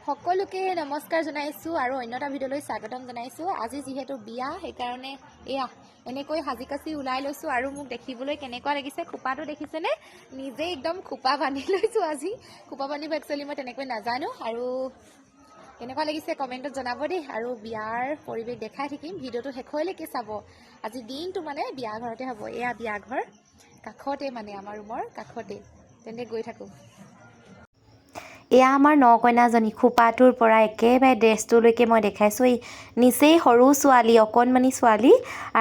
সকলোকে নমস্কাৰ জনাইছোঁ আৰু অন্য এটা ভিডিঅ'লৈ স্বাগতম জনাইছোঁ। আজি যিহেতু বিয়া, সেইকাৰণে এয়া এনেকৈ সাজি কাচি ওলাই লৈছোঁ। আৰু মোক দেখিবলৈ কেনেকুৱা লাগিছে? খোপাটো দেখিছেনে? নিজে একদম খোপা বান্ধি লৈছোঁ আজি। খোপা বান্ধিব একচুৱেলি মই তেনেকৈ নাজানো। আৰু কেনেকুৱা লাগিছে কমেণ্টত জনাব দেই। আৰু বিয়াৰ পৰিৱেশ দেখাই থাকিম, ভিডিঅ'টো শেষলৈকে চাব। আজি দিনটো মানে বিয়া ঘৰতে হ'ব। এয়া বিয়া ঘৰ কাষতে, মানে আমাৰ ৰুমৰ কাষতে। তেন্তে গৈ থাকোঁ। এয়া আমাৰ ন কইনাজনী। খোপাটোৰ পৰা একেবাৰে ড্ৰেছটোলৈকে মই দেখাইছোঁ। এই নিচেই সৰু ছোৱালী, অকণমানি ছোৱালী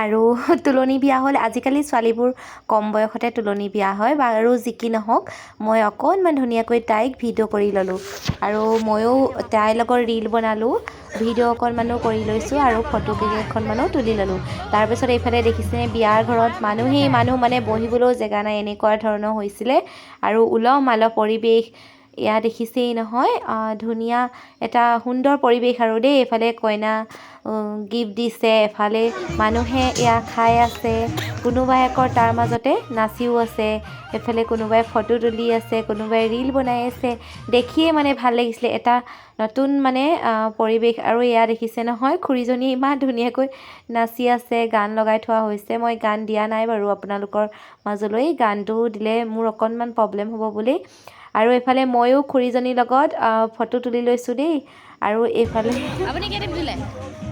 আৰু তোলনি বিয়া হ'ল। আজিকালি ছোৱালীবোৰ কম বয়সতে তোলনি বিয়া হয়। বাৰু যি কি নহওক, মই অকণমান ধুনীয়াকৈ তাইক ভিডিঅ' কৰি ল'লোঁ আৰু ময়ো তাইৰ লগত ৰীল বনালোঁ, ভিডিঅ' অকণমানো কৰি লৈছোঁ আৰু ফটো কেইখনমানো তুলি ল'লোঁ। তাৰপিছত এইফালে দেখিছেনে, বিয়াৰ ঘৰত মানুহেই মানুহ, মানে বহিবলৈও জেগা নাই, এনেকুৱা ধৰণৰ হৈছিলে আৰু উলহ মালহ পৰিৱেশ। এয়া দেখিছেই নহয়, ধুনীয়া এটা সুন্দৰ পৰিৱেশ। আৰু দেই, এইফালে কইনা গিফ্ট দিছে, এফালে মানুহে এয়া খাই আছে, কোনোবাই আকৌ তাৰ মাজতে নাচিও আছে, এফালে কোনোবাই ফটো তুলি আছে, কোনোবাই ৰীল বনাই আছে। দেখিয়ে মানে ভাল লাগিছিলে, এটা নতুন মানে পৰিৱেশ। আৰু এয়া দেখিছে নহয়, খুৰীজনীয়ে ইমান ধুনীয়াকৈ নাচি আছে, গান লগাই থোৱা হৈছে। মই গান দিয়া নাই বাৰু আপোনালোকৰ মাজলৈ, গানটো দিলে মোৰ অকণমান প্ৰব্লেম হ'ব বুলি। আৰু এইফালে ময়ো খুৰীজনীৰ লগত ফটো তুলি লৈছোঁ দেই। আৰু এইফালে আপুনি কেইটিপ দিলে?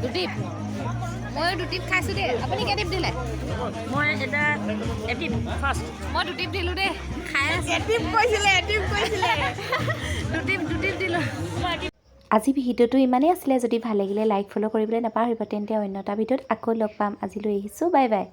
দুটিপ। ময়ো দুটিপ খাইছোঁ দেই। আপুনি কেইটিপ দিলে? মই এটা এটিপ ফাৰ্ষ্ট। মই দুটিপ দিলোঁ দেই, খাই আছোঁ। এটিপ কৈছিলে, এটিপ কৈছিলে। দুটিপ, দুটিপ দিলোঁ। আজি ভিডিঅ'টো ইমানেই আছিলে। যদি ভাল লাগিলে লাইক, ফ'ল' কৰিবলৈ নাপাহৰিব। তেন্তে অন্য এটা ভিডিঅ'ত আকৌ লগ পাম। আজিলৈ আহিছোঁ, বাই বাই।